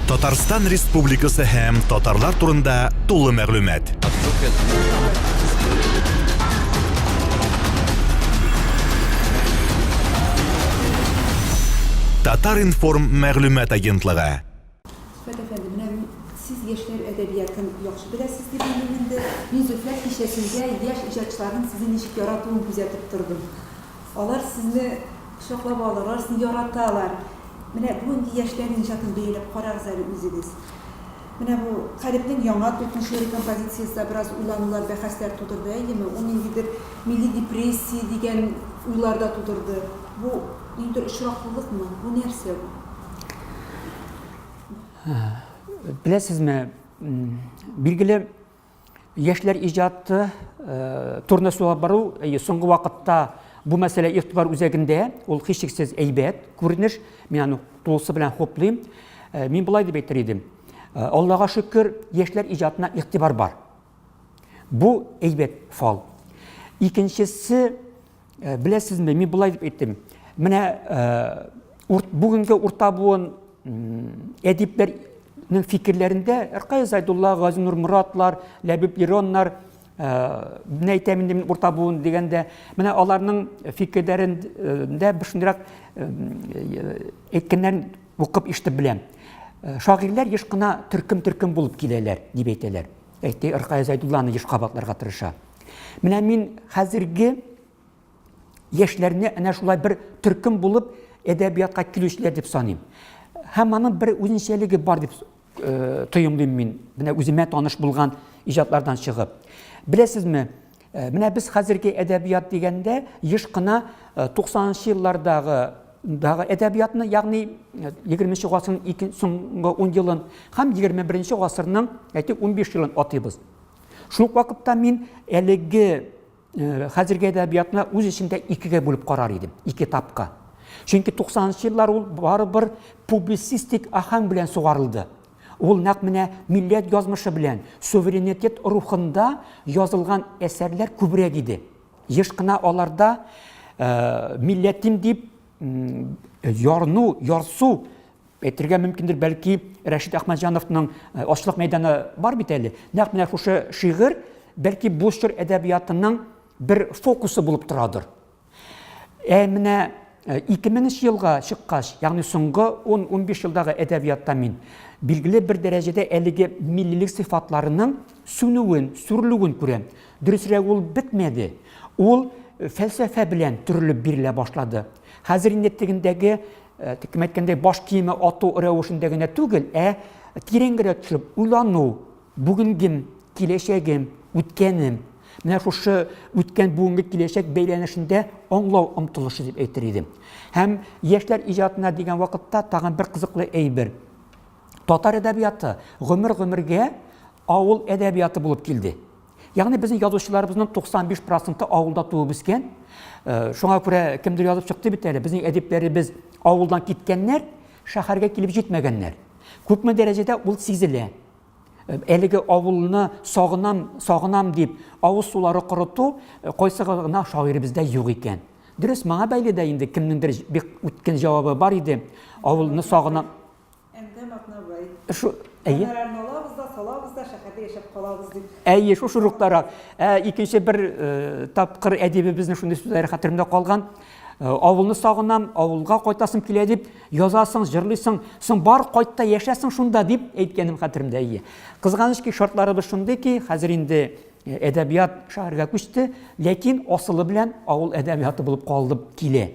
Татарстан Республикасы һәм татарлар турында тулы мәгълүмат. Татар-информ мәгълүмат агентлыгы. Зөлфәт әфәнде, менә сез яшьләр әдәбиятын яхшы беләсез дип уйлыйм инде. Мин Зөлфәт кичәсендә яшь иҗатчыларның сезне ничек яратуын күзәтеп тордым. Алар сезне кочаклап алалар, алар сезне яраталар. Менә бүгенге яшьләрнең иҗатын бәяләп карагыз әле үзегез. Менә бу Калебнең яңа дулкын шигъри композициясе дә бераз уйланулар, бәхәсләр тудырды, әйеме? Ул ниндидер милли депрессия дигән уйлар да тудырды. Бу ниндидер очраклылыкмы? Бу нәрсә бу? Беләсезме, билгеле, Яшьләр иҗаты турында сүз алып бару, соңгы вакытта бу мәсьәлә игътибар үзәгендә, ул һичшиксез әйбәт күренеш, мин аны тулысы белән хуплыйм. Мин болай дип әйтер идем. Аллага шөкер, яшьләр иҗатына игътибар бар. Бу әйбәт фал. Икенчесе, беләсезме, мин болай дип әйттем. Менә бүгенге урта буын әдипләрнең фикерләрендә Ркая Зайдулла, Газинур Моратлар, Ләбиб Лероннар, менә әйтәм инде мин урта буын дигәндә, менә аларның фикерләрендә бер шундыйрак әйткәннәрен укып ишетеп беләм. Шагыйрьләр еш кына төркем-төркем булып киләләр, дип әйтәләр. Әйтте, Ркая Зайдулланы еш кабатларга тырыша. Менә мин хәзерге яшьләрне әнә шулай бер төркем булып әдәбиятка килүчеләр дип саныйм. Һәм аның бер үзенчәлеге бар дип э, тоемлыйм мин. Менә үземә таныш булган иҗатлардан чыгып. Беләсезме, э, менә без хәзерге әдәбият дигәндә еш кына 90 э, еллардагы дагы әдәбиятны, ягъни 20 гасырның ике соңгы 10 елын һәм 21 гасырның, әйтик, 15 елын атыйбыз. Шул ук вакытта мин әлеге хәзерге әдәбиятны үз эчендә икегә бүлеп карар идем, ике этапка. Чөнки 90 еллар ул барыбер публицистик аһәң белән сугарылды. Ул нәкъ менә милләт язмышы белән, суверенитет рухында язылган әсәрләр күбрәк иде. Еш кына аларда милләтем дип ярну, ярсу Әйтергә мөмкиндер, бәлки Рәшит Әхмәтҗановның э, Ачлык мәйданы бар бит әле. Нәкъ менә шушы шигырь бәлки бу чор әдәбиятының бер фокусы булып торадыр. Ә менә 2000 э, елга чыккач, ягъни соңгы 10-15 елдагы әдәбиятта мин билгеле бер дәрәҗәдә әлеге миллилек сыйфатларының сүнүен, сүрелүен күрәм. Дөресрәге, ул бетмәде. Ул э, фәлсәфә белән төрелеп бирелә башлады. Хәзер инде тегендәге Э, кем әйткәндәй, баш киеме ату рәвешендә генә түгел, ә тирәнгәрәк төшеп уйлану, бүгенгем, киләчәгем, үткәнем. Менә шушы үткән бүгенге киләчәк бәйләнешендә аңлау омтылышы дип әйтер идем. Һәм яшьләр иҗатына дигән вакытта тагын бер кызыклы әйбер. Татар әдәбияты гомер-гомергә авыл әдәбияты булып килде. Ягъни безнең язучыларыбызның 95 проценты авылда туып үскән. Э, шуңа күрә кемдер язып чыкты бит әле, безнең әдипләребез авылдан киткәннәр, шәһәргә килеп җитмәгәннәр. Күпме дәрәҗәдә ул сизелә. Э, әлеге авылны сагынам, сагынам дип авыз сулары корыту э, кайсы гына шагыйребездә юк икән. Дөрес, моңа бәйле дә инде кемнеңдер бик үткен җавабы бар иде. Авылны сагынам. Әнгам Атнабай. Шу, әйе. Гонорарны алабыз да, салабыз да, шәһәрдә яшәп калабыз дип. Әйе, шушы рухтарак. Ә икенче бер э, тапкыр әдибебезнең шундый сүзләре хәтеремдә калган. Э, авылны сагынам, авылга кайтасым килә дип язасың, җырлыйсың, соң бар кайт та яшәсең шунда дип әйткәнем хәтеремдә, әйе. Кызганыч ки, шартларыбыз шундый ки, хәзер инде э, әдәбият шәһәргә күчте, ләкин асылы белән авыл әдәбияты булып калып килә.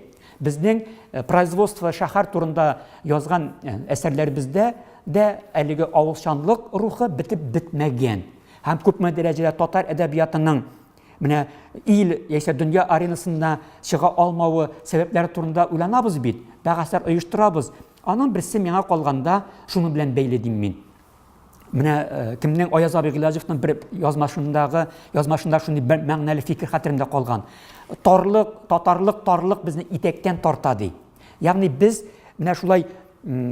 Безнең э, производство шәһәр турында язган э, әсәрләребездә дә әлеге авылчанлык рухы бетеп бетмәгән. Һәм күпме дәрәҗәдә татар әдәбиятының менә ил яисә дөнья аренасында чыга алмавы сәбәпләре турында уйланабыз бит, бәхәсләр оештырабыз. Аның берсе миңа калганда шуның белән бәйле дим мин. Менә э, кемнең Аяз абый Гыйләҗевның бер язмашындагы язмашында шундый бер мәгънәле фикер хәтеремдә калган. Тарлык, татарлык, тарлык безне итәктән тарта ди. Ягъни без менә шулай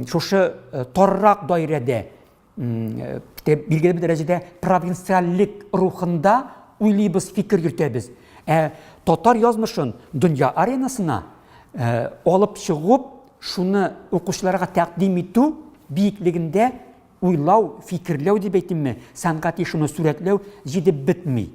шушы э, таррак даирәдә э, билгеле бер дәрәҗәдә провинциальлек рухында уйлыйбыз, фикер йөртәбез. Ә татар язмышын дөнья аренасына алып чыгып, шуны укучыларга тәкъдим итү биеклегендә уйлау, фикерләү дип әйтимме, сәнгати шуны сурәтләү җитеп бетми.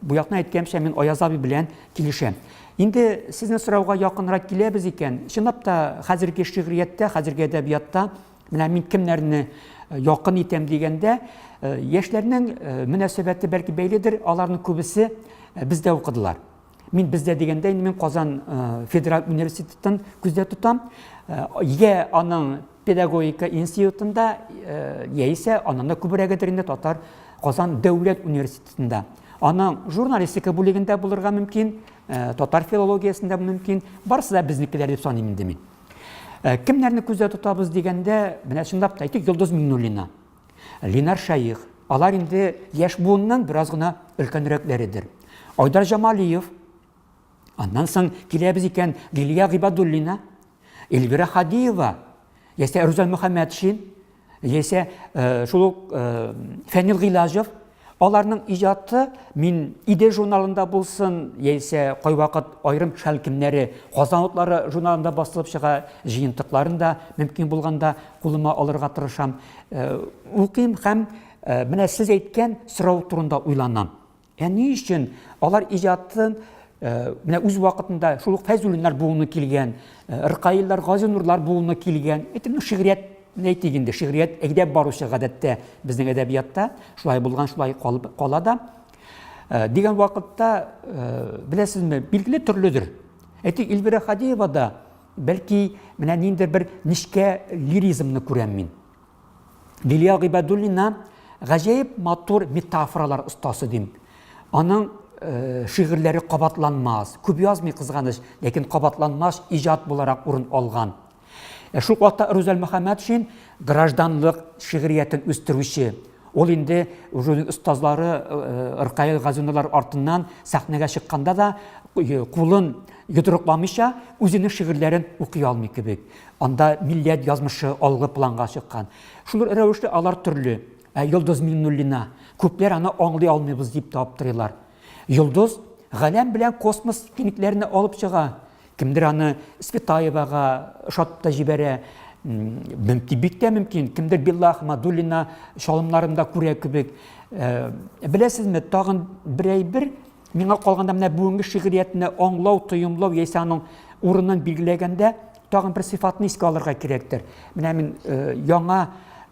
Бу якны әйткәнчә, мин Аяз абый белән килешәм. Инде сезнең сорауга якынрак киләбез икән, чынлап та хәзерге шигърияттә, хәзерге әдәбиятта менә мин кемнәрне якын итәм дигәндә, яшьләрнең мөнәсәбәте бәлки бәйледер, аларның күбесе бездә укыдылар. Мин бездә дигәндә инде мин Казан федераль университетын күздә тотам. Йә аның педагогика институтында, яисә аннан да күбрәгедер инде татар Казан дәүләт университетында. Аның журналистика бүлегендә булырга мөмкин, татар филологиясендә мөмкин. Барысы да безнекеләр дип саныйм инде мин. Кемнәрне күздә тотабыз дигәндә, менә чынлап та әйтик, Йолдыз Миңнуллина. Линар Шәех. Алар инде яшь буыннан бераз гына өлкәнрәкләредер. Айдар Җамалиев. Аннан соң киләбез икән Лилия Гыйбадуллина, Эльвира Хадиева, яисә Рүзәл Мөхәммәтшин, яисә э, шул ук э, Фәнил Гыйлаҗев. Аларның иҗаты мин Иде журналында булсын, яисә кайвакыт аерым шәлкемнәре Казан утлары журналында басылып чыга, җыентыкларын да мөмкин булганда кулыма алырга тырышам. Э, укыйм һәм э, менә сез әйткән сорау турында уйланам. Ә ни өчен алар иҗатын э, менә үз вакытында шул ук Фәйзуллиннар буыны килгән, Ркаиллар, Газинурлар буыны килгән. Әйтик, ну шигърият әйтик инде, шигърият әйдәп баручы гадәттә безнең әдәбиятта шулай булган, шулай калып кала да. Дигән вакытта, беләсезме, билгеле төрледер. Әйтик, Эльвира Хадиева да бәлки менә ниндидер бер нечкә лиризмны күрәм мин. Лилия Гыйбадуллина гаҗәеп матур метафоралар остасы дим. Аның шигырьләре кабатланмас, күп язмый кызганыч, ләкин кабатланмас иҗат буларак урын алган. Ә шул вакытта Рүзәл Мөхәммәтшин гражданлык шигъриятен үстерүче. Ул инде үзенең остазлары э, Ркаил Газинуллар артыннан сәхнәгә чыкканда да э, кулын йодрыкламыйча үзенең шигырьләрен укый алмый кебек. Анда милләт язмышы алгы планга чыккан. Шул рәвешле алар төрле. Ә Йолдыз Миңнуллина күпләр аны аңлый алмыйбыз дип тә аптырыйлар. Йолдыз галәм белән космос киңлекләренә алып чыга. Кемдер аны Светаевага ошатып та җибәрә. Мөмкин, бик тә мөмкин. Кемдер Белла Ахмадуллина чалымнарында күрә кебек. Э, беләсезме, тагын бер әйбер, миңа калганда менә бүгенге шигъриятне аңлау, тоемлау яисә аның урынын билгеләгәндә тагын бер сыйфатны искә алырга кирәктер. Менә мин э, яңа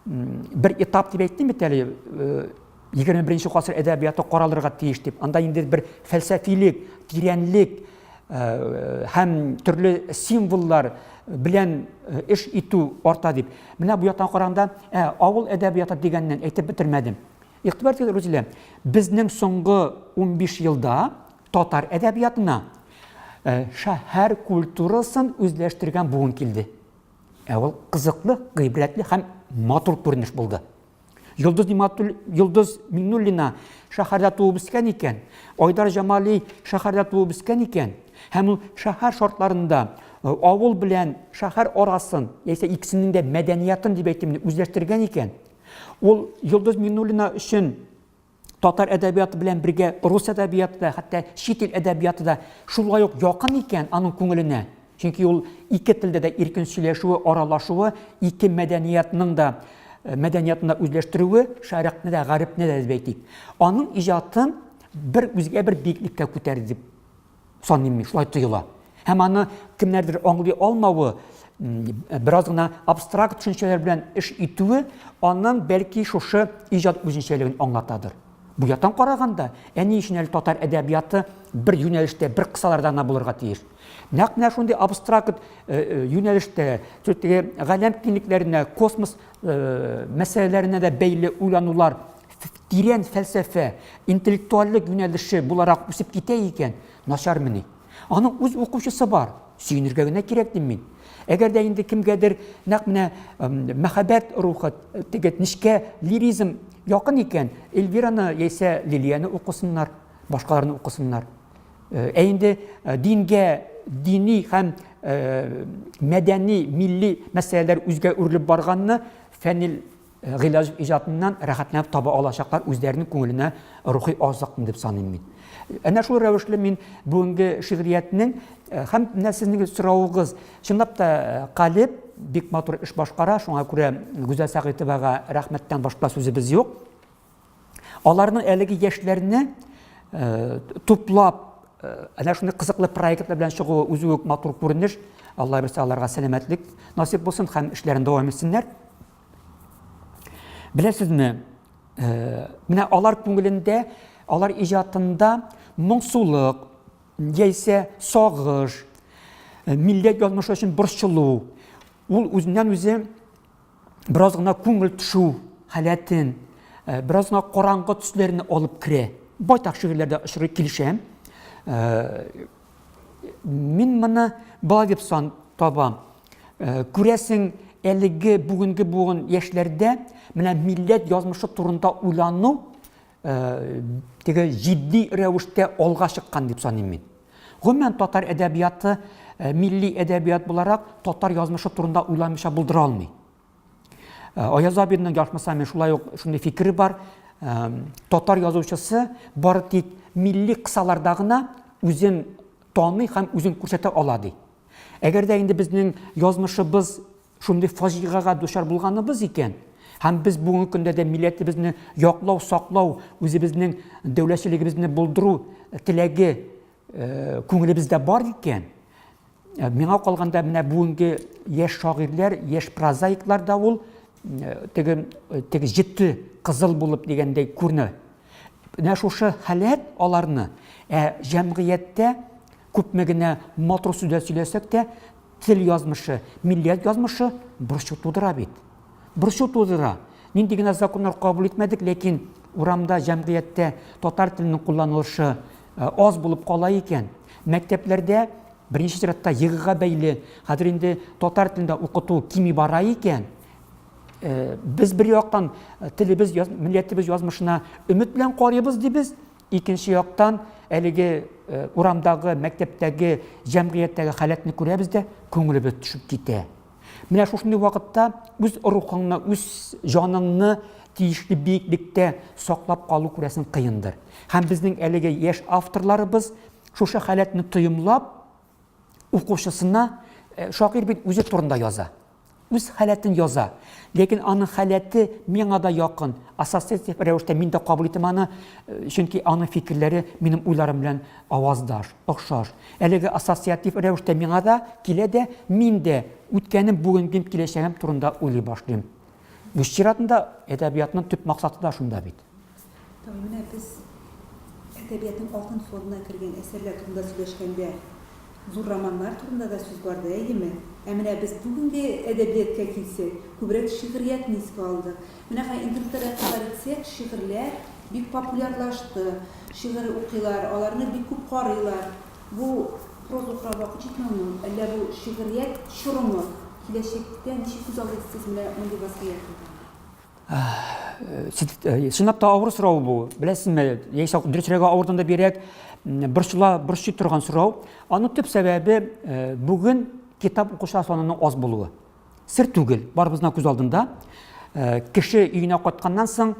бер этап дип әйттем бит әле, э, 21 гасыр әдәбияты каралырга тиеш дип. Анда инде бер фәлсәфилек, тирәнлек э, һәм төрле символлар белән э, эш итү арта дип. Менә бу яктан караганда, ә, авыл әдәбияты дигәннән әйтеп бетермәдем. Игътибар итегез, Рузилә, безнең соңгы 15 елда татар әдәбиятына э, шәһәр культурасын үзләштергән буын килде. Ә ул кызыклы, гыйбрәтле һәм матур күренеш булды. Йолдыз Ниматул, Йолдыз Миңнуллина шәһәрдә туып үскән икән, Айдар Җамали шәһәрдә туып үскән икән, һәм ул шәһәр шартларында э, авыл белән шәһәр арасын, яисә икесенең дә мәдәниятын дип әйтим, үзләштергән икән. Ул Йолдыз Миңнуллина өчен татар әдәбияты белән бергә рус әдәбияты да, хәтта чит ил әдәбияты да шулай ук якын икән аның күңеленә. Чөнки ул ике телдә дә иркен сөйләшүе, аралашуы, ике мәдәниятның да э, мәдәниятын да үзләштерүе, шәрыкны да, гарепне дә дип әйтик. Аның иҗатын бер үзгә бер биеклеккә күтәрде дип саныйм мин, шулай тоела. Һәм аны кемнәрдер аңлый алмавы, бераз гына абстракт төшенчәләр белән эш итүе аның бәлки шушы иҗат үзенчәлеген аңлатадыр. Бу яктан караганда, ә ни өчен әле татар әдәбияты бер юнәлештә, бер кысаларда гына булырга тиеш? Нәкъ менә шундый абстракт э, э, юнәлештә, теге галәм киңлекләренә, космос э, мәсьәләләренә дә бәйле уйланулар тирән фәлсәфә, интеллектуальлек юнәлеше буларак үсеп китә икән, начармыни? Аның үз укучысы бар, сөенергә генә кирәк дим мин. Әгәр дә инде кемгәдер нәкъ менә мәхәббәт рухы, теге нечкә лиризм якын икән, Эльвираны яисә Лилияне укысыннар, башкаларны укысыннар. Э, ә инде э, дингә, дини һәм э, мәдәни, милли мәсьәләләр үзгә үрелеп барганны Фәнил Гыйләҗев иҗатыннан рәхәтләнеп таба алачаклар үзләренең күңеленә рухи азык дип саныйм мин. Әнә шул рәвешле мин бүгенге шигъриятнең һәм менә сезнең соравыгыз, чынлап та калеб, бик матур эш башкара, шуңа күрә Гүзәл Сәгыйтовага рәхмәттән башка сүзебез юк. Аларның әлеге яшьләрне э, туплап, э, әнә шундый кызыклы проектлар белән чыгуы үзе үк матур күренеш. Алла бирсә, аларга сәламәтлек насыйп булсын һәм эшләрен дәвам итсеннәр. Беләсезме, э, менә алар күңелендә, алар иҗатында моңсулык, яисә сагыш, э, милләт язмышы өчен борчылу, ул үзеннән үзе бераз гына күңел төшү халәтен, э, бераз гына караңгы төсләрне алып керә. Байтак шигырьләрдә очрый килешәм. Э, мин моны болай дип сан табам. Күрәсең, әлеге бүгенге буын яшьләрдә менә милләт язмышы турында уйлану теге җитди рәвештә алга чыккан дип саныйм мин. Гомумән, татар әдәбияты милли әдәбият буларак татар язмышы турында уйламыйча булдыра алмый. Аяз Абинның ялгышмасам, мин шулай ук шундый фикере бар. Татар язучысы бары тик милли кысаларда гына үзен таный һәм үзен күрсәтә ала ди. Әгәр дә инде безнең язмышыбыз Шундый фаҗигагә дучар булганыбыз икән, һәм без бүгенге көндә дә милләтебезне яклау, саклау, үзебезнең дәүләтчелегебезне булдыру теләге э, күңелебездә бар икән, э, миңа калганда менә бүгенге яшь шагыйрьләр, яшь прозаиклар да ул э, теге теге җете кызыл булып дигәндәй күренә. Менә шушы халәт аларны, ә җәмгыятьтә күпме генә матур сүзләр сөйләсәк тә, Тел язмышы, милләт язмышы борчу тудыра бит. Борчу тудыра. Нинди генә законнар кабул итмәдек, ләкин урамда, җәмгыятьтә татар теленең кулланылышы э, аз булып кала икән. Мәктәпләрдә беренче чиратта ЕГЭга бәйле, хәзер инде татар телендә укыту кими бара икән. Э, без бер яктан э, телебез, милләтебез язмышына өмет белән карыйбыз дибез, Икенче яктан, әлеге урамдагы, мәктәптәге, җәмгыятьтәге халәтне күрәбез дә, күңелебез төшеп китә. Менә шушындый вакытта үз рухыңны, үз җаныңны тиешле биеклектә саклап калу күрәсең кыендыр. Һәм безнең әлеге яшь авторларыбыз шушы халәтне тоемлап, укучысына шагыйрь бит үзе турында яза. Үз халәтен яза. Ләкин аның халәте миңа да якын. Ассоциатив рәвештә мин дә кабул итәм аны, э, чөнки аның фикерләре минем уйларым белән аваздаш, охшаш. Әлеге ассоциатив рәвештә миңа да килә дә, мин дә үткәнем, бүгенгем, киләчәгем турында уйлый башлыйм. Үз чиратында әдәбиятның төп максаты да шунда бит. Тагын менә без әдәбиятның алтын фондына кергән әсәрләр турында сөйләшкәндә, зур романнар турында да сүз барды, әйеме? Ә менә без бүгенге әдәбиятка килсәк, күбрәк шигъриятне искә алдык. Менә хәзер интернетта да игътибар итсәк, шигырьләр бик популярлашты. Шигырь укыйлар, аларны бик күп карыйлар. Бу проза укырга вакыт җитмәүме? Әллә бу шигърият чорымы? Киләчәктә ничек күз алдыйсыз менә мондый вазгыятьне? Э, чынлап та авыр сорау бу. Беләсезме, яисә дөресрәге авырдан да бигрәк борчыла, борчый торган сорау. Аның төп сәбәбе э, бүген китап укучылар санының аз булуы. Сер түгел, барыбызның күз алдында. Э, кеше өенә кайтканнан соң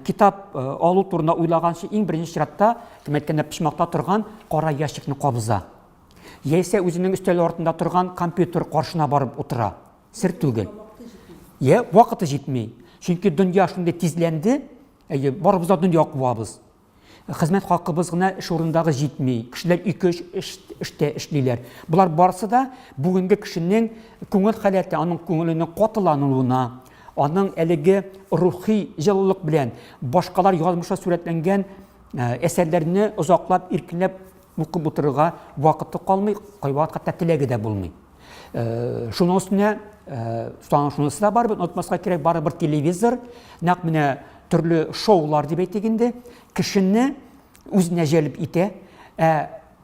китап алу турында уйлаганчы иң беренче чиратта, кем әйткәндә, почмакта торган кара ящикны кабыза. Яисә үзенең өстәле артында торган компьютер каршына барып утыра. Сер түгел. Йә, вакыты җитми. Чөнки дөнья шундый тизләнде, әйе, барыбыз да дөнья куабыз. Хезмәт хакыбыз гына эш урындагы җитми. Кешеләр ике-өч эш, эштә эшлиләр. Болар барысы да бүгенге кешенең күңел халәте, аның күңеленең катылануына, аның әлеге рухи җылылык белән башкалар язмышы сурәтләнгән э, әсәрләрне озаклап, иркенләп укып утырырга вакыты калмый, кайвакыт хәтта теләге дә булмый. Э, шуның өстенә э, шунысы да бар, онытмаска кирәк, барыбер телевизор, нәкъ менә төрле шоулар дип әйтик инде, кешене үзенә җәлеп итә, ә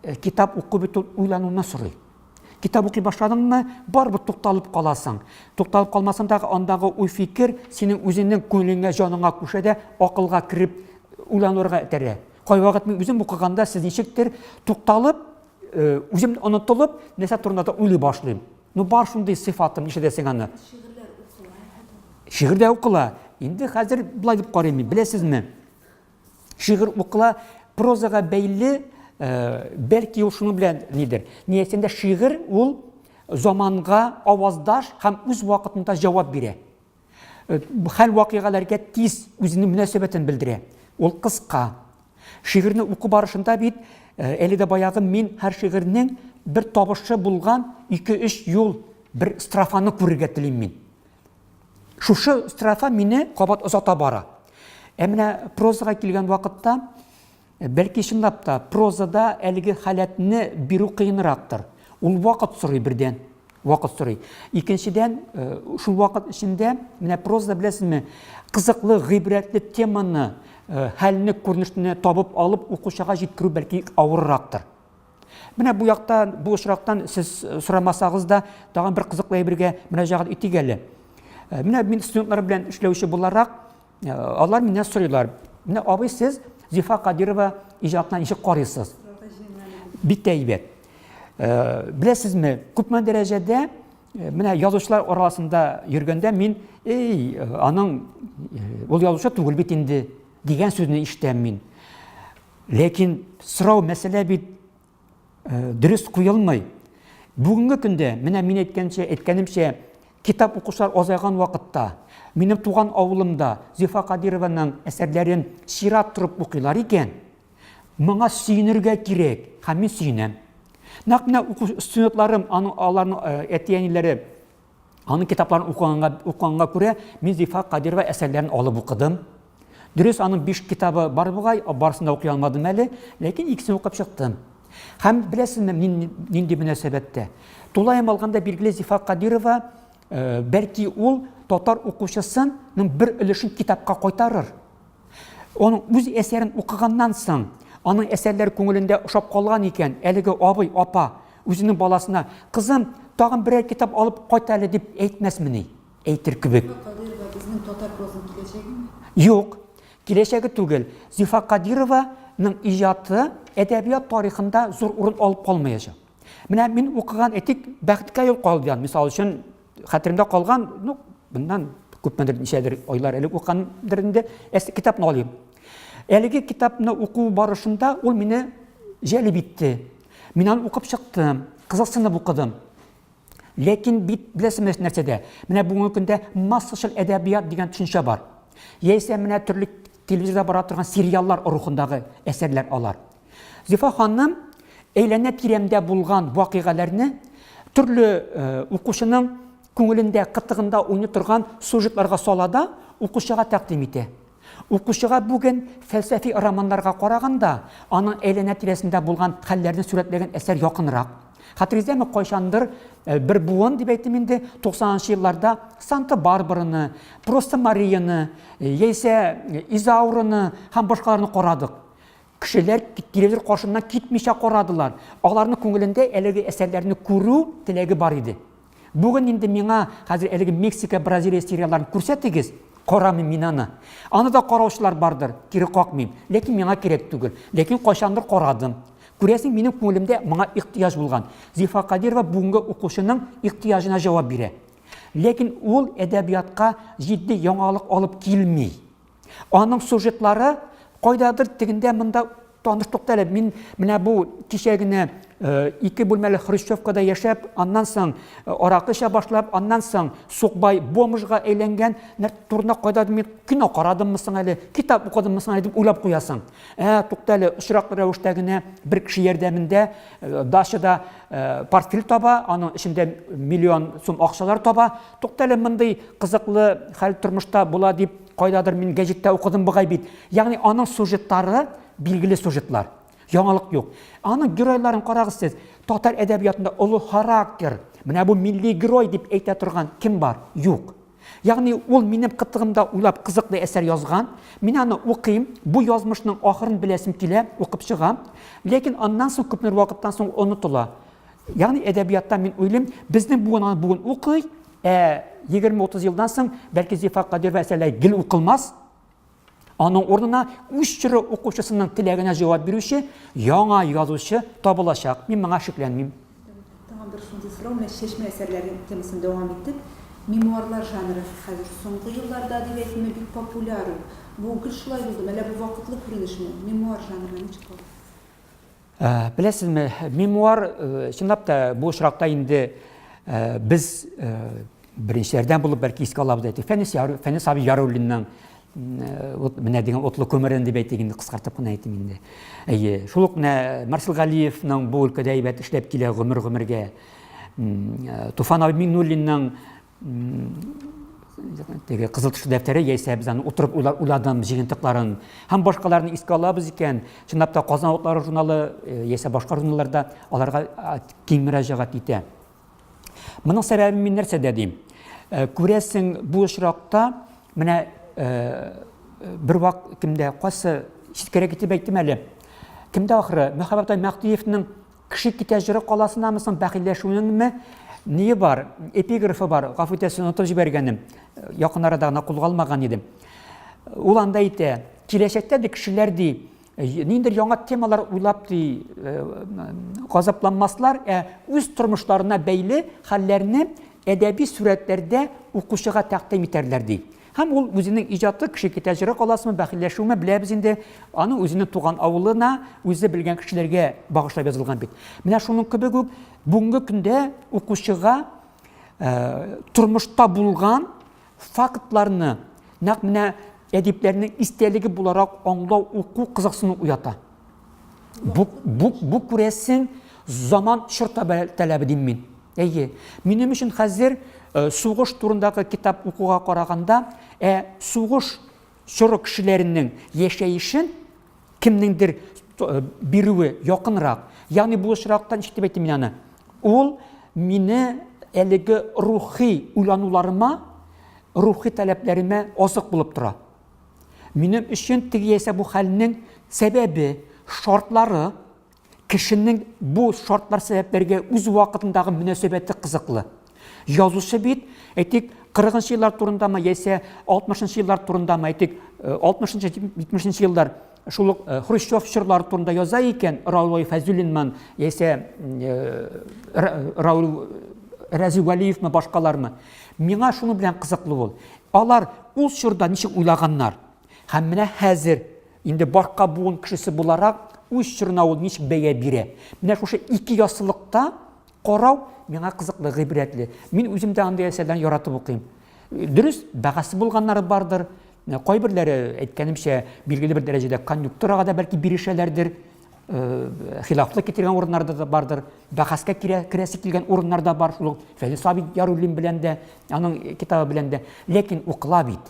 э, китап уку бит ул уйлануны сорый. Китап укый башладыңмы, барыбер тукталып каласың. Тукталып калмасаң да, андагы уй-фикер синең үзеңнең күңелеңә, җаныңа күчә дә, акылга кереп уйланырга этәрә. Кайвакыт мин үзем укыганда сез ничектер тукталып, Э, үзем онытылып, нәрсә турында да уйлый башлыйм. Ну, бар шундый сыйфатым, нишләтәсең аны? Шигырьләр укыла. Шигырь дә укыла. Инде хәзер болай дип карыйм мин, беләсезме? Шигырь укыла, прозага бәйле, э, бәлки ул шуның белән нидер. Ни әйтсәң дә, шигырь ул заманга аваздаш һәм үз вакытында җавап бирә. Э, хәл вакыйгаларга тиз үзенең мөнәсәбәтен белдерә. Ул кыска. Шигырьне уку барышында бит э, әле дә баягы мин һәр шигырьнең бер табышы булган 2-3 юл, бер строфаны күрергә телим мин. Шушы строфа мине кабат озата бара. Ә менә прозага килгән вакытта, э, бәлки чынлап та прозада әлеге халәтне бирү кыенрактыр. Ул вакыт сорый бердән. Вакыт сорый. Икенчедән, э, шул вакыт эчендә менә прозада беләсезме, кызыклы, гыйбрәтле теманы, э, хәлне, күренешне табып алып укучыга җиткерү бәлки авыррактыр. Менә бу яктан, бу очрактан сез э, сорамасагыз да, тагын бер кызыклы әйбергә мөрәҗәгать итик әле. Э, менә мин студентлар белән эшләүче буларак, э, алар миннән сорыйлар. Менә абый сез Зифа Кадирова иҗатына ничек карыйсыз? Бик тә әйбәт. Беләсезме, күпме дәрәҗәдә менә язучылар арасында йөргәндә мин, эй, аның ул язучы түгел бит инде дигән сүзне ишетәм мин. Ләкин сорау мәсьәлә бит э, дөрес куелмый. Бүгенге көндә, менә мин әйткәнчә, әйткәнемчә, китап укучылар азайган вакытта, минем туган авылымда Зифа Кадированың әсәрләрен чират торып укыйлар икән, моңа сөенергә кирәк, һәм мин сөенәм. Нәкъ менә уку студентларым, аның аларның э, әти-әниләре Аның китапларын укыганга, укыганга күрә, мин Зифа Кадирова әсәрләрен алып укыдым. Дөрес, аның биш китабы бар бугай, барысын да укый алмадым әле, ләкин икесен укып чыктым. Һәм беләсезме, мин нинди мөнәсәбәттә? Тулаем алганда, билгеле, Зифа Кадирова, э, бәлки ул татар укучысының бер өлешен китапка кайтарыр. Аның үз әсәрен укыганнан соң, аның әсәрләре күңелендә ошап калган икән, әлеге абый, апа үзенең баласына, кызым, тагын берәр китап алып кайт әле дип әйтмәсмени? Әйтер кебек. Зифа Кадыйрова безнең татар прозаның киләчәгеме? Юк, киләчәге түгел. Зифа Кадированың иҗаты әдәбият тарихында зур урын алып калмаячак. Менә мин укыган, әйтик, Бәхеткә юл калган, мисал өчен, хәтеремдә калган, ну, bundan күпмедер ничәдер айлар элек укыгандыр инде, әс китапны алыйм. Әлеге китапны уку барышында ул мине җәлеп итте. Мин аны укып чыктым, кызыксынып укыдым. Ләкин бит беләсезме нәрсәдә? Менә бүгенге көндә массачыл әдәбият дигән төшенчә бар. Яисә менә төрле телевизорда бара торган сериаллар рухындагы әсәрләр алар. Зифа ханым әйләнә-тирәмдә булган вакыйгаләрне төрле э, укучының күңелендә, кытыгында уйный торган сюжетларга сала да укучыга тәкъдим итә. Укучыга бүген фәлсәфи романнарга караганда, аның әйләнә-тирәсендә булган хәлләрне сурәтләгән әсәр якынрак. Хәтерегездәме, кайчандыр э, бер буын дип әйтим инде, 90 елларда Санта-Барбараны, Просто Марияны, э, яисә Изаураны һәм башкаларны карадык. Кешеләр телевизор каршыннан китмичә карадылар. Аларның күңелендә әлеге әсәрләрне күрү теләге бар иде. Бүген инде миңа хәзер әлеге Мексика, Бразилия сериалларын күрсәтегез, карамыйм мин аны. Аны да караучылар бардыр, кире какмыйм. Ләкин миңа кирәк түгел. Ләкин кайчандыр карадым. Күрәсең, минем күңелемдә моңа ихтыяҗ булган. Зифа Кадирова бүгенге укучының ихтыяҗына җавап бирә. Ләкин ул әдәбиятка җитди яңалык алып килми. Аның сюжетлары кайдадыр тегендә монда таныш тукта әле. Мин менә бу кичә генә э, ике бүлмәле хрущевкада яшәп, аннан соң э, аракы эчә башлап, аннан соң сукбай бомжга әйләнгән турында кайдадыр мин кино карадыммы соң әле, китап укыдыммы соң әле дип уйлап куясың. Ә, тукта әле, очраклы рәвештә генә бер кеше ярдәмендә э, дачада портфель таба, аның эчендә миллион сум акчалар таба. Тукта әле, мондый кызыклы хәл тормышта була дип кайдадыр мин гәҗиттә укыдым бугай бит. Ягъни аның сюжетлары билгеле сюжетлар. Яңалык юк. Аның геройларын карагыз сез. Татар әдәбиятында олы характер, менә бу милли герой дип әйтә торган кем бар? Юк. Ягъни ул минем кытыгымда уйлап кызыклы әсәр язган. Мин аны укыйм, бу язмышның ахырын беләсем килә, укып чыгам. Ләкин аннан соң күпмедер вакыттан соң онытыла. Ягъни әдәбиятта мин уйлыйм, безнең буын аны бүген укый, ә 20-30 елдан соң бәлки Зифа Кадирова әсәрләре гел укылмас. Аның урынына үз чоры укучысының теләгенә җавап бирүче яңа язучы табылачак. Мин моңа шикләнмим. Тагын бер шундый сорау, менә чәчмә әсәрләре темасын дәвам итеп, мемуарлар жанры хәзер соңгы елларда дип әйтимме, бик популяр ул. Бу гел шулай булдымы, әллә бу вакытлы күренешме? Мемуар жанрына ничек карыйсыз? Э, беләсезме, мемуар, э, чынлап та, бу очракта инде Без беренчеләрдән булып бәлки искә алабыз әйтик. Фәнис Яр, Фәнис абый Яруллинның менә дигән утлы күмерен дип әйтик инде, кыскартып кына әйтим инде. Әйе, шул ук менә Марсел Галиевның бу өлкәдә әйбәт эшләп килә гомер-гомергә. Туфан абый Миңнуллинның теге кызыл тышлы дәфтәре яисә без аны утырып уйладым җыентыкларын һәм башкаларны искә алабыз икән, чынлап та Казан утлары журналы яисә башка журналларда аларга киң мөрәҗәгать итә. Моның сәбәбе мин нәрсәдә дим? Күрәсең, бу очракта менә бер вак кемдә, кайсы читкәрәк итеп әйттем әле. Кемдә ахыры? Мөхәммәт Мәһдиевнең Кеше китә җыры каласынамы соң бәхилләшүнеңме ние бар, эпиграфы бар, гафу итәсез, онытып җибәргәнем. Якын арада гына кулга алмаган идем. Ул анда әйтә, киләчәктә ди кешеләр ди, ниндидер яңа темалар уйлап ди, газапланмаслар, ә үз тормышларына бәйле хәлләрне әдәби сурәтләрдә укучыга тәкъдим итәрләр ди. Һәм ул үзенең иҗаты кеше китә җыры каласымы, бәхилләшүме беләбез инде, аны үзенең туган авылына, үзе белгән кешеләргә багышлап язылган бит. Менә шуның кебек үк бүгенге көндә укучыга тормышта булган фактларны нәкъ менә әдипләрнең истәлеге буларак аңлау, уку кызыксыну уята. Бу, бу, бу күрәсең, заман чор таләбе дим мин. Әйе, минем өчен хәзер э, сугыш турындагы китап укуга караганда, ә сугыш чоры кешеләренең яшәешен кемнеңдер э, бирүе якынрак. Ягъни бу очракта ничек дип әйтим мин аны? Ул мине әлеге рухи уйлануларыма, рухи таләпләремә азык булып тора. Минем өчен теге яисә бу хәлнең сәбәбе, шартлары, кешенең бу шартлар сәбәпләргә үз вакытындагы мөнәсәбәте кызыклы. Язучы бит, әйтик, 40 нчы еллар турындамы, яисә 60 нчы еллар турындамы, әйтик, 60 нчы, 70 нче еллар шул ук э, Хрущев чорлары турында яза икән, Рауль Фәйзуллинман, яисә э, Рауль Рәзи Вәлиевме, башкалармы. Миңа шуның белән кызыклы ул. Алар ул чорда ничек уйлаганнар? Һәм менә хәзер инде башка буын кешесе буларак үз чорына ул ничек бәя бирә? Менә шушы ике яссылыкта Карау миңа кызыклы, гыйбрәтле. Мин үзем дә андый әсәрләрне яратып укыйм. Дөрес, бәхәсе булганнары бардыр. Кайберләре, әйткәнемчә, билгеле бер дәрәҗәдә конъюнктурага да бәлки бирешәләрдер. Э, хилафлык китергән урыннарда да бардыр. Бәхәскә керәсе килгән урыннар да бар. Шул ук Фәнис абый Яруллин белән дә, аның китабы белән дә. Ләкин укыла бит.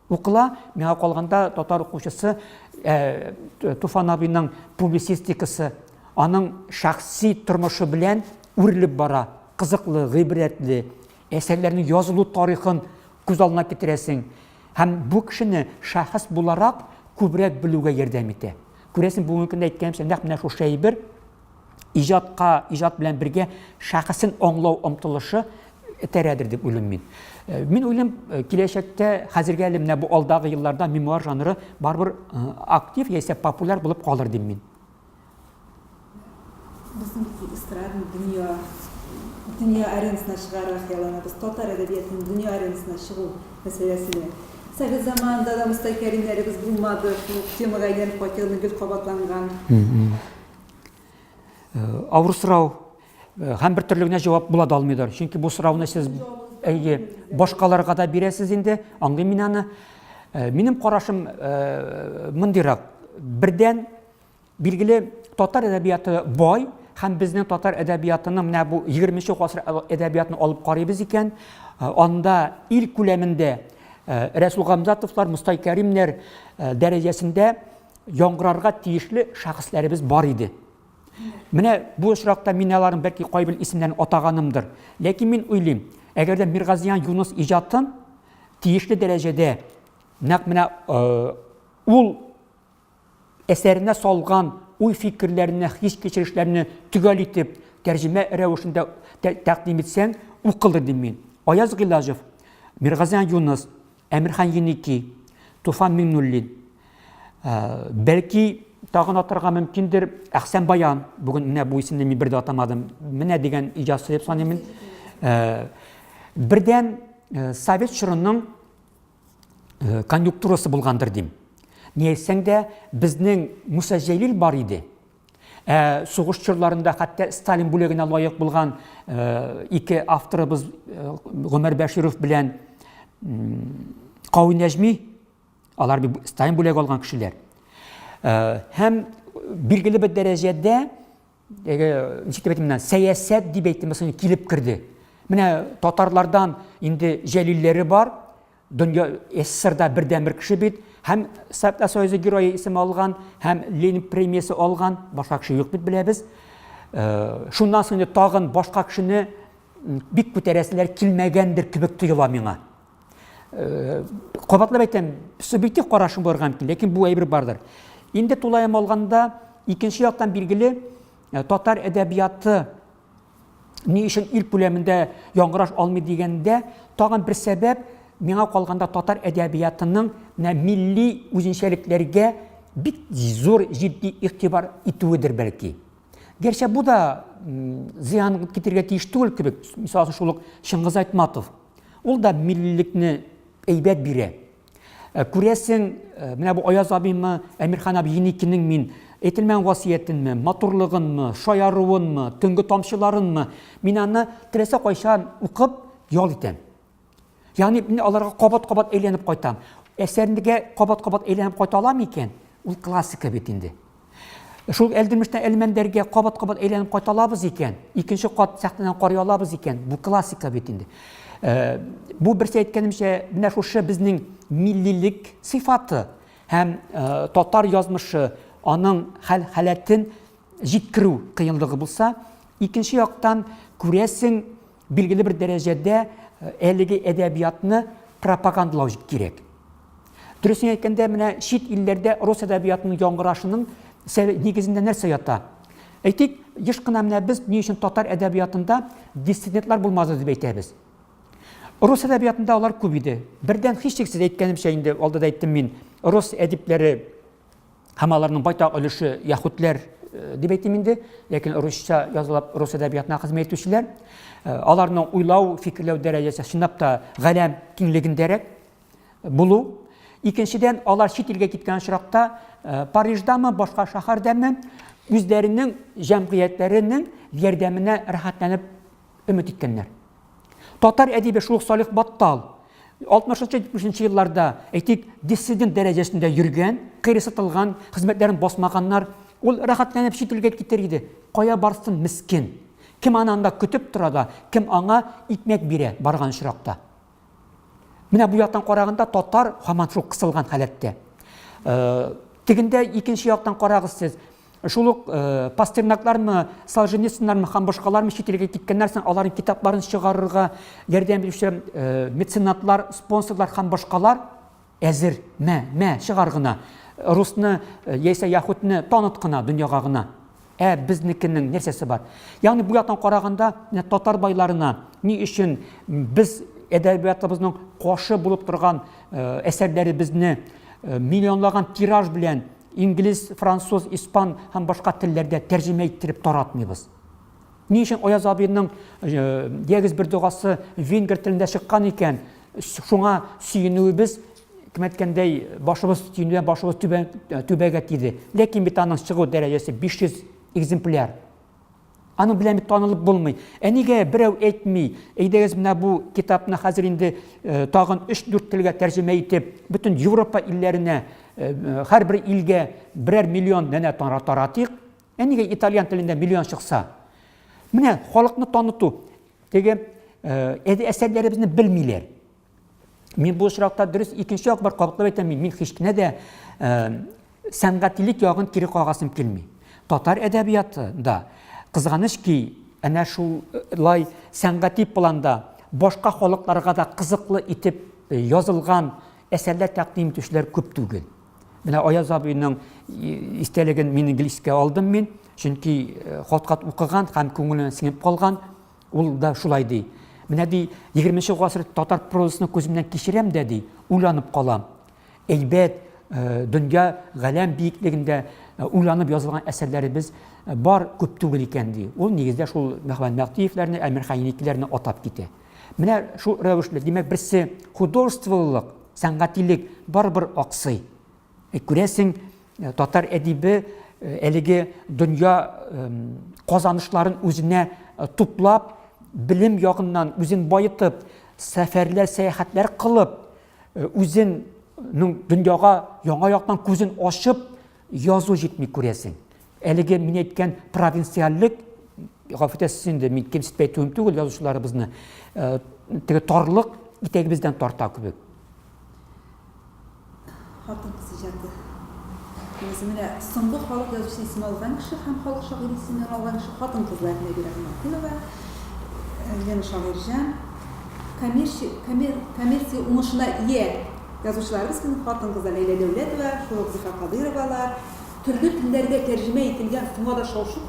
Укыла, миңа калганда татар укучысы э, Туфан абыйның публицистикасы, аның шәхси тормышы белән үрелеп бара. Кызыклы, гыйбрәтле әсәрләрнең язылу тарихын күз алдына китерәсең. Һәм бу кешене шәхес буларак күбрәк белүгә ярдәм итә. Күрәсең, бүгенге көндә әйткәнемчә, нәкъ менә шушы әйбер иҗатка, иҗат белән бергә шәхесен аңлау омтылышы этәрәдер дип уйлыйм мин. Э, мин уйлыйм, э, киләчәктә, хәзергә әле менә бу алдагы елларда мемуар жанры барыбер э, актив яисә популяр булып калыр дим мин. Безнең бит эстрадный дөнья дөнья аренасына чыгарга хыялланабыз. Татар әдәбиятының дөнья аренасына чыгу мәсьәләсенә. Совет заманында да Мостай Кәримнәребез булмады, шул темага әйләнеп кайтуны гел кабатланган. Авыр сорау. Һәм бер төрле генә җавап була да алмыйдыр. Чөнки бу сорауны сез әйе, башкаларга да бирәсез инде, аңлыйм мин аны. Минем карашым мондыйрак. Бердән, билгеле, татар әдәбияты бай һәм безнең татар әдәбиятының менә бу 20 гасыр әдәбиятын алып карыйбыз икән, анда ил күләмендә Рәсүл Гамзатовлар, Мостай Кәримнәр дәрәҗәсендә яңгырарга тиешле шәхесләребез бар иде. Менә бу очракта мин аларның бәлки кайбер исемнәрен атаганымдыр. Ләкин мин уйлыйм, әгәр дә Миргазиян Юныс иҗатын тиешле дәрәҗәдә нәкъ менә э, ул әсәренә салган уй-фикерләрне, хис-кичерешләрне төгәл итеп тәрҗемә рәвешендә тәкъдим итсәң, укылыр дим мин. Аяз Гыйлаҗев, Миргазиян Юныс, Әмирхан Еники, Туфан Миңнуллин. Э, бәлки тагын атарга мөмкиндер Әхсән Баян. Бүген менә бу исемне мин бер дә атамадым. Менә дигән иҗатчы дип саныйм мин. Э, бердән э, совет чорының конъюнктурасы булгандыр дим. Ни әйтсәң дә, безнең Муса Җәлил бар иде. Ә сугыш чорларында хәтта Сталин бүләгенә лаек булган ике авторыбыз Гомәр Бәширов белән Кави Нәҗми, алар бит Сталин бүләге алган кешеләр. Һәм билгеле бер дәрәҗәдә ничек дип әйтим, сәясәт дип әйтим, килеп керде. Менә татарлардан инде Җәлилләре бар, Дөнья СССРда бердәнбер кеше бит, һәм Советлар Союзы Герое исеме алган, һәм Ленин премиясе алган, башка кеше юк бит беләбез. Э, шуннан соң инде тагын башка кешене бик күтәрәселәр килмәгәндер кебек тоела миңа. Э, кабатлап әйтәм, субъектив карашым булырга мөмкин, ләкин бу әйбер бардыр. Инде тулаем алганда, икенче яктан билгеле, э, татар әдәбияты ни өчен ил күләмендә яңгыраш алмый дигәндә, тагын бер сәбәп, миңа калганда татар әдәбиятының менә милли үзенчәлекләргә бик зур җитди игътибар итүедер бәлки. Гәрчә бу да зыян китерергә тиеш түгел кебек, мисал өчен шул ук Чыңгыз Айтматов. Ул да миллилекне әйбәт бирә. Э, күрәсең, э, менә бу Аяз абыймы, Әмирхан абый Еникинең мин әйтелмәгән васыятенме, матурлыгынмы, шаяруынмы, төнге тамчыларынмы, мин аны теләсә кайчан укып ял итәм. Ягъни мин аларга кабат-кабат әйләнеп кайтам. Әсәрнегә кабат-кабат әйләнеп кайта алам икән, ул классика бит инде. Шул Әлдермештән Әлмәндәргә кабат-кабат әйләнеп кайта алабыз икән, икенче кат сәхнәдән карый алабыз икән, бу классика бит инде. Э, бу берсе әйткәнемчә, менә шушы безнең миллилек сыйфаты һәм э, татар язмышы, аның хәл-халәтен җиткерү кыенлыгы булса, икенче яктан күрәсең, Билгеле бер дәрәҗәдә э, әлеге әдәбиятны пропагандалау кирәк. Дөресен әйткәндә, менә чит илләрдә рус әдәбиятының яңгырашының нигезендә нәрсә ята? Әйтик, еш кына менә без ни өчен татар әдәбиятында диссидентлар булмады дип әйтәбез. Рус әдәбиятында алар күп иде. Бердән һичшиксез әйткәнемчә инде алда да әйттем мин, рус әдипләре Һәм аларның байтак өлеше яһүдләр э, дип әйтим инде, ләкин русча язылып рус әдәбиятына хезмәт итүчеләр. Э, аларның уйлау, фикерләү дәрәҗәсе чынлап та галәм киңлегендәрәк булу. Икенчедән, алар чит илгә киткән очракта э, Париждамы, башка шәһәрдәме үзләренең җәмгыятьләренең ярдәменә рәхәтләнеп өмет иткәннәр. Татар әдибе шул ук Салих Баттал 60-70 елларда, әйтик, диссидент дәрәҗәсендә йөргән, кыерсытылган, хезмәтләрен басмаганнар, ул рәхәтләнеп чит илгә китер иде. Кая барсын мескен? Кем аны анда көтеп тора да, кем аңа икмәк бирә барган очракта? Менә бу яктан караганда татар һаман шул кысылган халәттә. Э, тегендә икенче яктан карагыз сез, Шул ук э, Пастернаклармы, Солженицыннармы һәм башкалармы чит илгә киткәннәр соң аларның китапларын чыгарырга ярдәм итүче э, меценатлар, спонсорлар һәм башкалар әзер. Мә, мә, чыгар гына. Русны э, яисә яһүдне таныт кына дөньяга гына. Ә безнекенең нәрсәсе бар? Ягъни бу яктан караганда, менә татар байларына ни өчен без әдәбиятыбызның кашы булып торган әсәрләребезне миллионлаган тираж белән Инглиз, француз, испан һәм башка телләрдә тәрҗемә иттереп таратмыйбыз. Ни өчен Аяз абыйның Ягез бер догасы венгр телендә чыккан икән, шуңа сөенүебез, кем әйткәндәй, башыбыз сөенүдән башыбыз түбән, түбәгә тиде. Ләкин бит аның чыгу дәрәҗәсе 500 экземпляр. Аның белән бит танылып булмый. Ә нигә берәү әйтми, әйдәгез менә бу китапны хәзер инде э, тагын 3-4 телгә тәрҗемә итеп, бөтен Европа илләренә, э, э, һәрбер илгә берәр миллион данә таратыйк. Ә нигә итальян телендә миллион чыкса? Менә халыкны таныту. Теге әсәрләребезне белмиләр. Мин бу очракта дөрес икенче як бар, кабатлап әйтәм, мин һич кенә дә сәнгатилек ягын кире кагасым килми. Татар әдәбияты да, кызганыч ки, әнә шулай сәнгати планда башка халыкларга да кызыклы итеп язылган әсәрләр тәкъдим итүчеләр күп түгел. Менә Аяз абыйның истәлеген мин гел искә алдым мин, чөнки хат-хат укыган һәм күңеленә сеңеп калган. Ул да шулай ди. Менә ди, 20 гасыр татар прозасын күземнән кичерәм дә ди, уйланып калам. Әйбәт, э, дөнья, галәм биеклегендә э, уйланып язылган әсәрләребез э, бар, күп түгел икән ди. Ул нигездә шул Мөхәммәд Мәһдиевләрне, Әмирхан Еникиләрне атап китә. Менә шул рәвешле, димәк, берсе художестволылык, сәнгатилек барыбер аксый. Күрәсең, татар әдибе әлеге дөнья казанышларын үзенә туплап, белем ягыннан үзен баетып, сәфәрләр, сәяхәтләр кылып, үзен дөньяга яңа яктан күзен ачып язу җитми күрәсең. Әлеге мин әйткән провинциальлек, гафу итәсез инде, мин кимсетеп әйтүем түгел язучыларыбызны, теге тарлык итәгебездән тарта кебек. Хатын-кыз иҗаты. Үзе менә соңгы халык язучысы исеме алган кеше һәм халык шагыйре исемен алган кеше хатын-кызлар Нәбирә Гыйматдинова, Лена Шагыйрьҗан. Коммерчи, коммер, коммерция уңышына ия язучыларыбыз безнең хатын-кызлар Ләйлә Дәүләтова, шул ук Зифа Кадыйровалар. Төрле телләргә тәрҗемә ителгән, соңа да шау-шу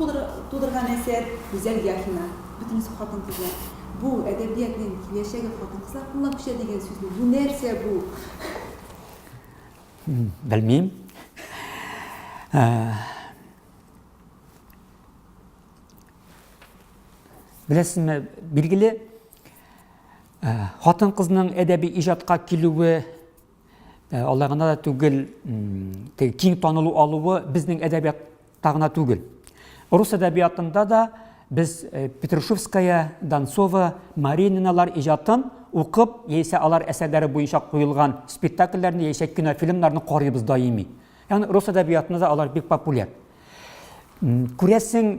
тудырган әсәр Гүзәл Яхина. Бөтенесе хатын-кызлар. Бу, әдәбиятнең киләчәге хатын-кызлар кулына күчә дигән сүзме? Бу нәрсә бу? Белмим. Беләсезме, билгеле, хатын-кызның әдәби иҗатка килүе, алай гына да түгел, теге киң танылу алуы безнең әдәбиятта гына түгел. Рус әдәбиятында да без Петрушевская, Донцова, Марининалар иҗатын укып, яисә алар әсәрләре буенча куелган спектакльләрне яисә кинофильмнарны карыйбыз даими. Ягъни рус әдәбиятында да алар бик популяр. Күрәсең,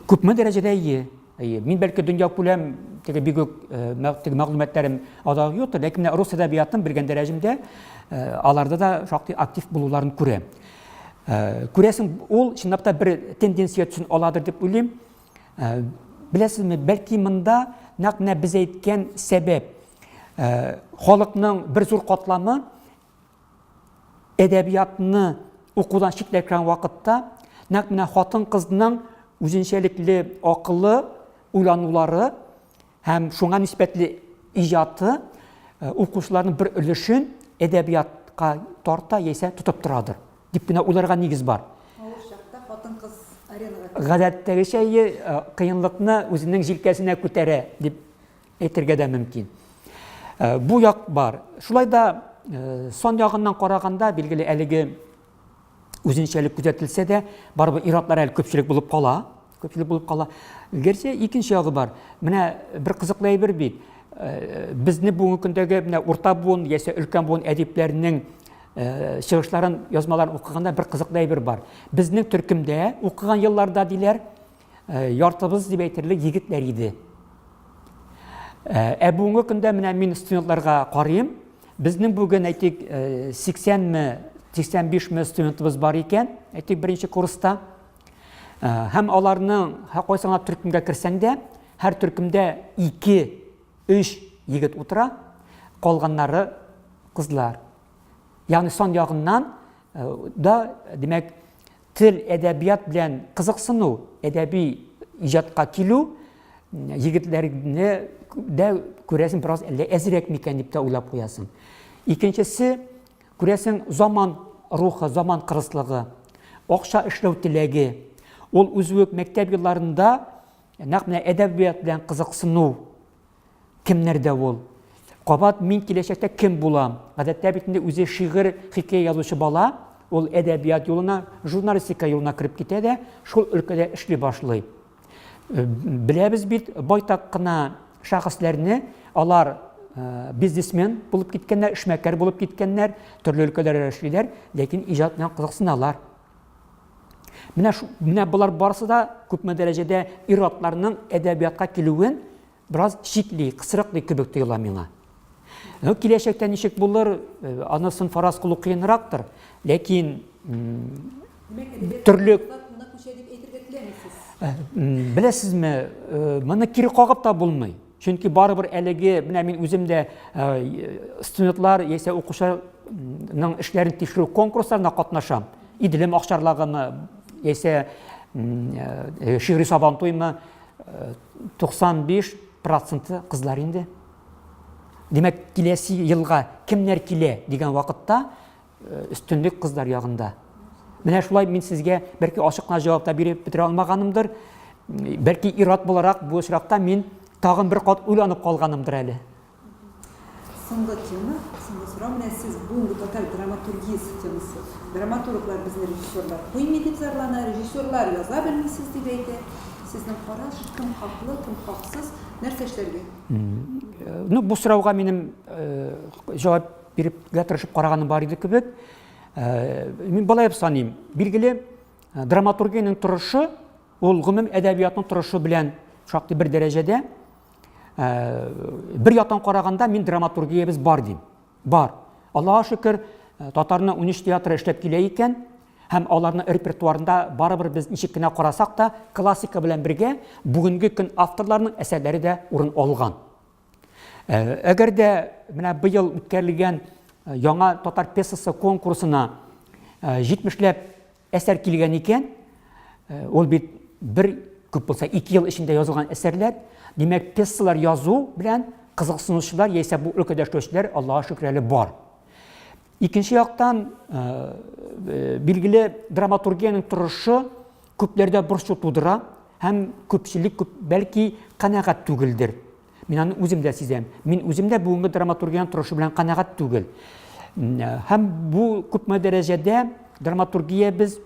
күпме дәрәҗәдә ие. Әйе, мин бәлки дөньякүләм теге бик үк теге мәгълүматларым азрак юктыр, ләкин менә рус әдәбиятын белгән дәрәҗемдә аларда да шактый актив булуларын күрәм. Күрәсең, ул чынлап та бер тенденция төсен аладыр дип уйлыйм. Беләсезме, бәлки монда нәкъ менә без әйткән сәбәп, халыкның бер зур катламы әдәбиятны укудан читләшкән вакытта нәкъ менә хатын-кызның үзенчәлекле акылы, уйланулары һәм шуңа нисбәтле иҗаты э, укучыларның бер өлешен әдәбиятка тарта яисә тотып торадыр дип кенә уйларга нигез бар. Авыр чакта хатын-кыз аренага Гадәттәгечә э, кыенлыкны үзенең җилкәсенә күтәрә дип әйтергә дә мөмкин. Э, бу як бар. Шулай да э, сан ягыннан караганда, билгеле, әлеге үзенчәлек күзәтелсә дә, барыбер ир-атлар әле күпчелек булып кала. Күпчелек булып кала. Гәрчә икенче ягы бар. Менә бер кызыклы әйбер бит. Э, безне бүгенге көндәге менә урта буын яисә өлкән буын әдипләренең чыгышларын, язмаларын укыганда бер кызыклы әйбер бар. Безнең төркемдә укыган елларда диләр, Э, яртыбыз дип әйтерлек егетләр иде. Э, ә бүгенге көндә менә мин студентларга карыйм. Безнең бүген әйтик 80-ме, 85-ме студентыбыз бар икән, әйтик беренче курста. Э, һәм аларның кайсы гына төркемгә керсәң дә, һәр төркемдә 2, 3 егет утыра, калганнары кызлар. Ягъни сан ягыннан да, димәк, Тел, әдәбият белән кызыксыну, әдәби иҗатка килү егетләрне дә күрәсең бераз әллә әзрәк микән дип тә уйлап куясың. Икенчесе, күрәсең, заман рухы, заман кырыслыгы, акча эшләү теләге. Ул үзе үк мәктәп елларында нәкъ менә әдәбият белән кызыксыну Кемнәрдә ул? Кабат мин киләчәктә кем булам? Гадәттә бит инде үзе шигырь, хикәя язучы бала, ул әдәбият юлына, журналистика юлына кереп китә дә, шул өлкәдә эшли башлый. Э, беләбез бит, байтак кына шәхесләрне, алар э, бизнесмен булып киткәннәр, эшмәкәр булып киткәннәр, төрле өлкәләрдә эшлиләр, ләкин иҗат белән кызыксыналар. Менә, менә болар барысы да күпме дәрәҗәдә ир-атларның әдәбиятка килүен бераз чикли, кысрыклый кебек тоела миңа. Ну, киләчәктә ничек булыр, э, анысын фараз кылу кыенрактыр. Ләкин төрле э, беләсезме, э, моны кире кагып та булмый. Чөнки барыбер әлеге, менә мин үзем дә студентлар яисә укучыларның эшләрен тикшерү конкурсларына катнашам. Иделем акчарлагымы, яисә шигъри сабантуймы, 95 проценты кызлар инде. Димәк, киләсе елга кемнәр килә дигән вакытта өстенлек кызлар ягында. Менә шулай мин сезгә бәлки ачык кына җавап та биреп бетерә алмаганымдыр. Бәлки ир-ат буларак бу очракта мин тагын бер кат уйланып калганымдыр әле. Соңгы тема, соңгы. сорау, менә сез бүгенге татар драматургиясе темасы. Драматурглар безне режиссерлар куймый дип зарлана, режиссерлар яза белмисез дип әйтә. Сезнең караш, кем хаклы, кем хаксыз, нәрсә эшләргә? Ну, бу сорауга минем җавап бирергә тырышып караганым бар иде кебек. Мин болай дип саныйм. Билгеле, драматургиянең торышы ул гомум әдәбиятның торышы белән шактый бер дәрәҗәдә. Бер яктан караганда мин драматургиябез бар дим. Бар. Аллаһка шөкер, татарның 13 театры эшләп килә икән, һәм аларның репертуарында барыбер без ничек кенә карасак та, классика белән бергә бүгенге көн авторларының әсәрләре дә урын алган. Әгәр дә менә быел үткәрелгән яңа татар пьесасы конкурсына 70ләп әсәр килгән икән, ул бит бер күп булса 2 ел эчендә язылган әсәрләр, димәк, пьесалар язу белән кызыксынучылар яисә бу өлкәдә эшләүчеләр Аллаһка шөкер әле бар. Икенче яктан, билгеле, драматургиянең торышы күпләрдә борчу тудыра һәм күпчелек күп, бәлки, канәгать түгелдер. Мин аны үзем дә сизәм. Мин үзем дә бүгенге драматургиянең торышы белән канәгать түгел. Һәм бу күпме дәрәҗәдә драматургиябез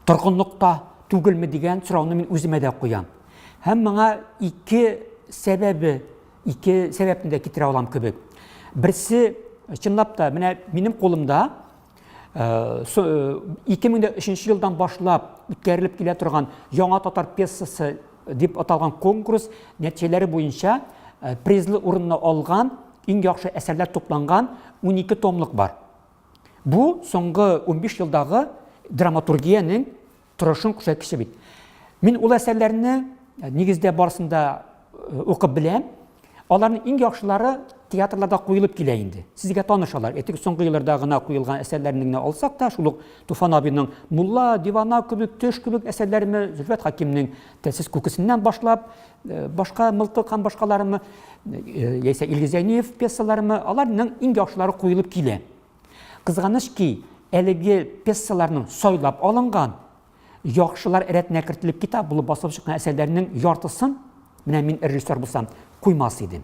торгынлыкта түгелме дигән сорауны мин үземә дә куям. Һәм моңа ике сәбәбе, ике сәбәпне дә китерә алам кебек. Берсе, чынлап та, менә минем кулымда 2003 елдан башлап үткәрелеп килә торган Яңа татар пьесасы дип аталган конкурс нәтиҗәләре буенча призлы урынны алган иң яхшы әсәрләр тупланган 12 томлык бар. Бу соңгы 15 елдагы драматургиянең торышын күрсәткече бит. Мин ул әсәрләрне э, нигездә барысын да э, укып беләм. Аларның иң яхшылары театрларда куелып килә инде. Сезгә таныш алар. Әйтик, соңгы елларда гына куелган әсәрләрне генә алсак та, шул ук Туфан абыйның Мулла, Дивана кебек, Төш кебек әсәрләрме, Зөлфәт Хәкимнең Телсез күкесеннән башлап, э, башка Мылтык һәм башкаларымы, яисә Илгиз Зәйниев пьесаларымы, аларның иң яхшылары куелып килә. Кызганыч ки, әлеге пьесаларның сайлап алынган, яхшылар рәтенә кертелеп китап булып басылып чыккан әсәрләрнең яртысын, менә мин режиссер булсам, куймас идем.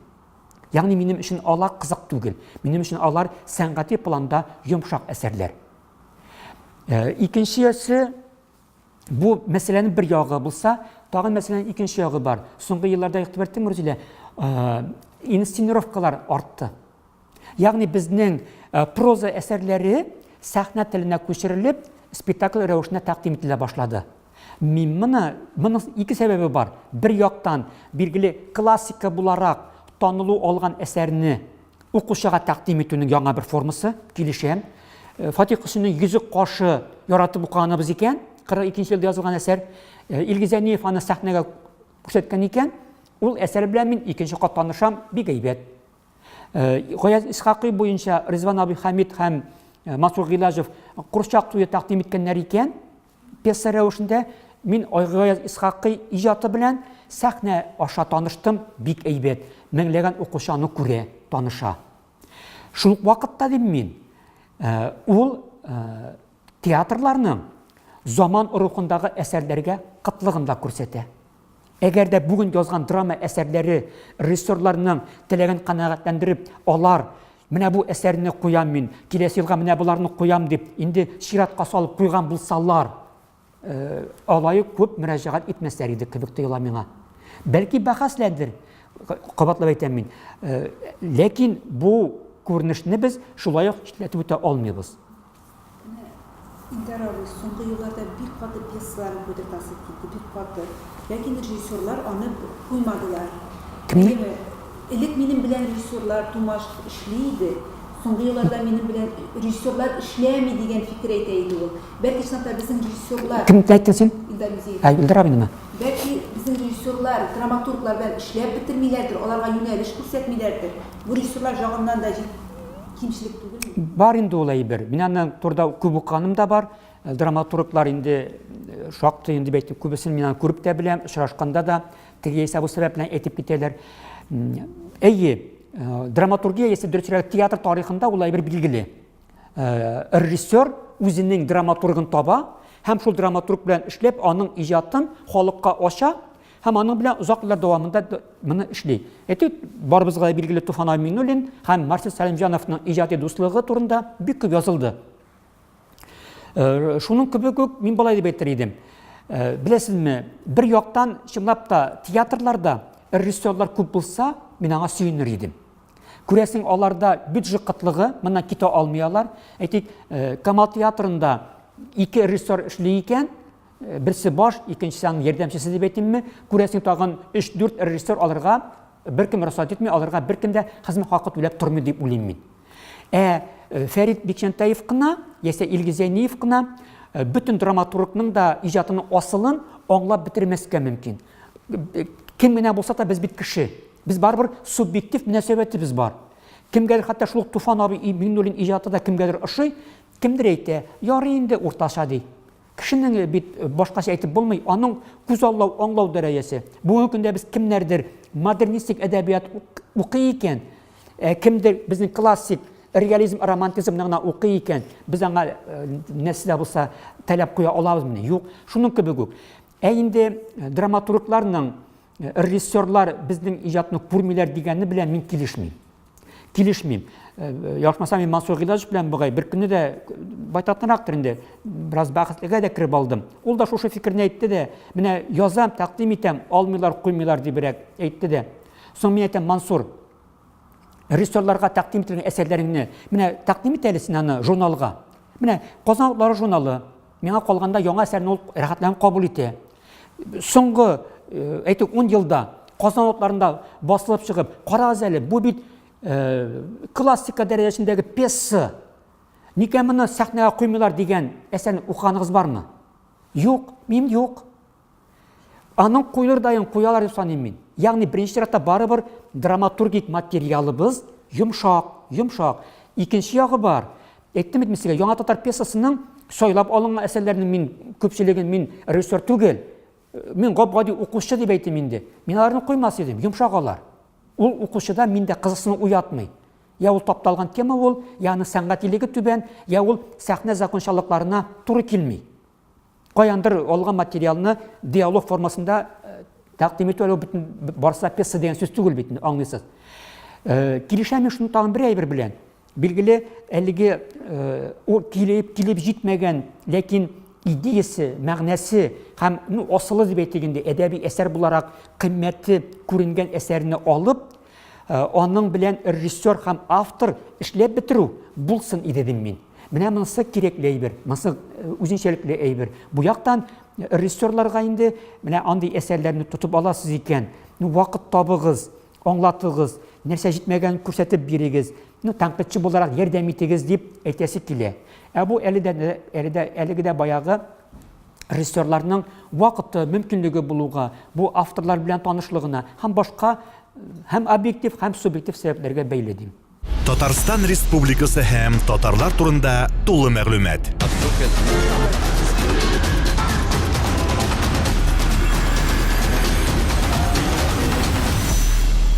Ягъни минем өчен алар кызык түгел. Минем өчен алар сәнгати планда йомшак әсәрләр. Э, икенчесе, бу мәсьәләнең бер ягы булса, тагын мәсьәләнең икенче ягы бар. Соңгы елларда игътибар иттеңме, Рузилә, э, инсценировкалар артты. Ягъни безнең э, проза әсәрләре сәхнә теленә күчерелеп, спектакль рәвешендә тәкъдим ителә башлады. Мин моны, моның ике сәбәбе бар. Бер яктан, билгеле, классика буларак танылу алган әсәрне укучыга тәкъдим итүнең яңа бер формасы, килешәм. Э, Фатих Хөсиннең Йөзек кашы яратып укыганыбыз икән, 42 елда язылган әсәр. Э, Илгиз Әниев аны сәхнәгә күрсәткән икән, ул әсәр белән мин икенче кат танышам, бик әйбәт. Э, Гаяз Исхакый буенча Ризван абый Хамид һәм э, Мансур Гыйлаҗев Курчак туе тәкъдим иткәннәр икән, пьеса рәвешендә мин Гаяз Исхакый иҗаты белән сәхнә аша таныштым, бик әйбәт. Меңләгән укучы аны күрә, таныша. Шул ук вакытта дим мин, э, ул театрларның заман рухындагы әсәрләргә кытлыгын да күрсәтә. Әгәр дә бүген язган драма әсәрләре режиссерларның теләген канәгатьләндереп, алар менә бу әсәрне куям мин, киләсе елга менә боларны куям дип, инде чиратка салып куйган булсалар, э, алай ук күп мөрәҗәгать итмәсләр иде кебек тоела миңа. Бәлки бәхәсләдер, кабатлап әйтәм мин. Э, ләкин бу күренешне без шулай ук читләтеп үтә алмыйбыз. Менә, Илдар абый, соңгы елларда бик каты пьесаларын куйдыртасы килде, бик каты. Ләкин режиссерлар аны куймадылар. Кемне? Әйеме? Элек минем белән режиссерлар Тумашев эшли иде. Соңгы елларда минем белән режиссерлар эшләми дигән фикер әйтә иде ул. Бәлки, чынлап та, безнең режиссерлар. Кемне әйттең син? Илдар Юзеев. Ә, Илдар абыйнымы? Бәлки, безнең режиссерлар драматурглар белән эшләп бетермиләрдер, аларга юнәлеш күрсәтмиләрдер. Бу режиссерлар җагыннан да кимчелек түгелме? Бар инде ул әйбер. Мин аның турыда күп укыганым да бар. Э, драматурглар инде э, шактый инде әйтеп күбесен мин аны күреп тә беләм, очрашканда да теге яисә бу сәбәп белән әйтеп китәләр. Әйе, э, драматургия яисә дөресрәге театр тарихында ул әйбер билгеле. Режиссер үзенең драматургын таба һәм шул драматург белән эшләп аның иҗатын халыкка ача. Һәм аның белән озак еллар дәвамында моны эшли. Әйтик, барыбызга да билгеле Туфан абый Миңнуллин һәм Марсель Сәлимҗановның иҗади дуслыгы турында бик күп язылды. Э, шуның кебек үк мин болай дип әйтер идем. Э, беләсезме, бер яктан чынлап та театрларда режиссерлар күп булса, мин аңа сөенер идем. Күрәсең, аларда бюджет кытлыгы, моннан китә алмый алар. Әйтик, э, Камал театрында ике режиссер эшли икән, берсе баш, икенчесе аның ярдәмчесе дип әйтимме, күрәсең, тагын 3-4 режиссер алырга беркем рөхсәт итми, алырга беркем дә хезмәт хакы түләп тормый дип уйлыйм мин. Ә э, Фәрит Бикчәнтәев кына, яисә Илгиз Зәйниев кына э, бөтен драматургның да иҗатының асылын аңлап бетермәскә мөмкин. Кем генә булса та без бит кеше. Без барыбер субъектив мөнәсәбәтебез бар. Кемгәдер хәтта шул ук Туфан абый Миңнуллин иҗаты да кемгәдер ошый, кемдер әйтә, ярый инде уртача ди. Кешенең бит башкача әйтеп булмый, аның күзаллау, аңлау дәрәҗәсе. Бүгенге көндә без кемнәрдер модернистик әдәбият укый икән, ә кемдер безнең классик реализм, романтизмны гына укый икән, без аңа нәрсә дә булса таләп куя алабызмыни? Юк. Шуның кебек үк. Ә инде драматургларның, режиссерлар безнең иҗатны күрмиләр дигәне белән мин килешмим. Килешмим. Э, Ялгышмасам, мин Мансур Гыйләҗев белән бугай бер көнне дә байтактанрактыр инде, бераз бәхәслегә дә кереп алдым. Ул да шушы фикерне әйтте дә, менә язам, тәкъдим итәм, алмыйлар, куймыйлар дибрәк әйтте дә. Соң мин әйтәм, Мансур, режиссерларга тәкъдим ителгән әсәрләреңне, менә тәкъдим ит әле син аны журналга. Менә Казан утлары журналы, миңа калганда яңа әсәрне ул рәхәтләнеп кабул итә. Соңгы, э, әйтик, 10 елда Казан утларында басылып чыгып, карагыз әле, бу бит э, классика дәрәҗәсендәге пьеса. Нигә моны сәхнәгә куймыйлар дигән әсәрне укыганыгыз бармы? Юк, мин юк. Аның куелырдаен куялар дип саныйм мин. Ягъни беренче чиратта барыбер драматургик материалыбыз йомшак, йомшак. Икенче ягы бар. Әйттем бит мин сезгә, яңа татар пьесасының сайлап алынган әсәрләренең мин күпчелеген мин режиссер түгел. Мин гап-гади укучы дип әйтим инде. Мин аларны куймас идем, йомшак алар. Ул укучыда миндә кызыксыну уятмый. Я ул тапталган тема ул, я аның сәнгатилеге түбән, я ул сәхнә закончалыкларына туры килми. Каяндыр алган материалны диалог формасында э, тәкъдим итү әле бөтен барса пьеса дигән сүз түгел бит, аңлыйсыз. Э, килешәм мин шуны тагын бер әйбер белән. Билгеле, әлеге э, ул килеп килеп җитмәгән, ләкин идеясе, мәгънәсе һәм ну, асылы дип әйтик инде, әдәби әсәр буларак кыйммәте күренгән әсәрне алып, аның белән режиссер һәм автор эшләп бетерү булсын иде дим мин. Менә монысы кирәкле әйбер, монысы э, үзенчәлекле әйбер. Бу яктан э, режиссерларга инде менә андый әсәрләрне тотып аласыз икән, ну вакыт табыгыз, аңлатыгыз, нәрсә җитмәгәнен күрсәтеп бирегез, ну тәнкыйтьче буларак ярдәм итегез дип әйтәсе килә. Ә бу әле дә әле дә әлеге дә баягы режиссерларның вакыты, мөмкинлеге булуга, бу авторлар белән танышлыгына һәм башка һәм объектив, һәм субъектив сәбәпләргә бәйле дим. Татарстан Республикасы һәм татарлар турында тулы мәгълүмат.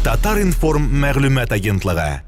Татар-информ мәгълүмат агентлыгы.